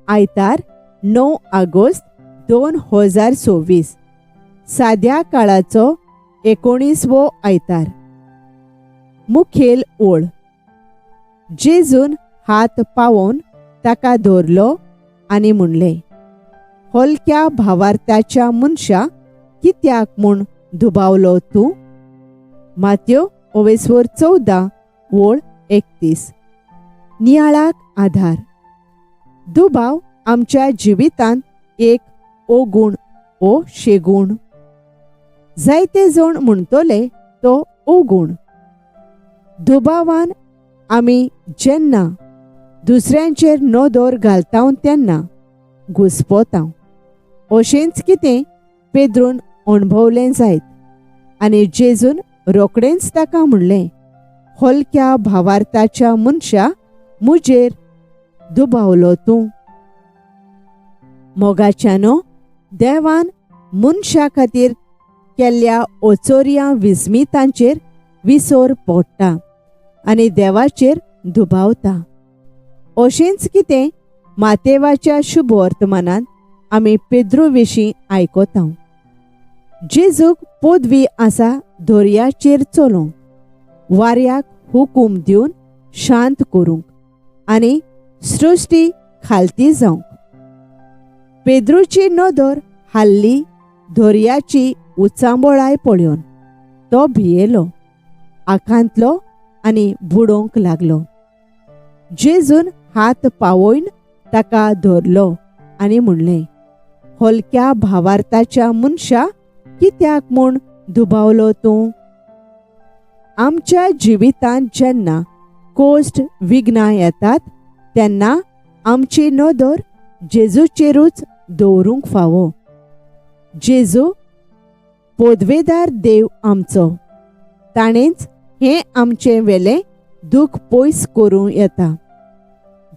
आयतार 9 आगोस्त 2026, साद्या काळाचो 19वो आयतार. मुखेल ओळ. जेजून हात पावोवन ताका धरलो आनी म्हणलें, हलक्या भावार्थाच्या मनशा, कित्याक म्हूण दुबावलो तूं? मात्यो ओवेस्वर 14 ओळ 31. नियाळाक आधार. दुबाव आमच्या जिवितांत एक ओगूण ओ शेगूण. जायते जण म्हणटले तो ओगूण. दुबावान आमी जेन्ना दुसऱ्यांचेर नदर घालता तेन्ना घुस्पोता. अशेंच कितें पेद्रून अणभवलें जायत आनी जेजून रोखडेंच ताका म्हणलें, हलक्या भावार्थाच्या मनशा, मुजेर दुबावलो तूं. मोगाच्यानो, देवान मनशा खातीर केल्ल्या ओचोरया विस्मितांचेर विसर पडटा आनी देवाचेर दुबावता. अशेंच कितें मातेवाच्या शुभ वर्तमानांत आमी पेद्रू विशीं आयकता. जेजूक पदवी आसा दर्याचेर चलोवंक, वाऱ्याक हुकूम दिवन शांत करूंक आनी सृश्टी खालती जावंक. पेद्रूची नदर हाल्ली दर्याची उचांबळाय पळोवन. तो भियेलो, आकांतलो आनी बुडोवंक लागलो. जेजून हात पावोवन ताका धरलो आनी म्हणलें, हलक्या भावार्थाच्या मनशा, कित्याक म्हूण दुबावलो तूं? आमच्या जिवितांत जेन्ना कोश्ट विघ्नां येतात तेन्ना आमची नदर जेजूचेरूच दवरूंक फावो. जेजू पोदवेदार देव आमचो, ताणेंच हें आमचें वेलें दूख पयस करूं येता.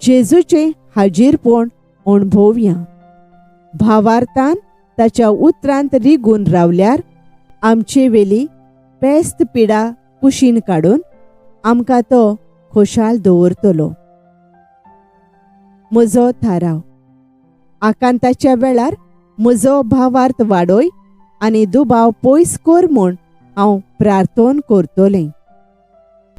जेजूचें हाजीरपण अणभवया. भावार्थान ताच्या उतरांत रिगून रावल्यार आमचे वेली पेस्त पिडा कुशीन काडून आमकां तो खोशाल दवरतलो. म्हजो थाराव. आकांताच्या वेळार म्हजो भावार्थ वाडय आनी दुबाव पयस कर म्हूण हांव प्रार्थन करतलें.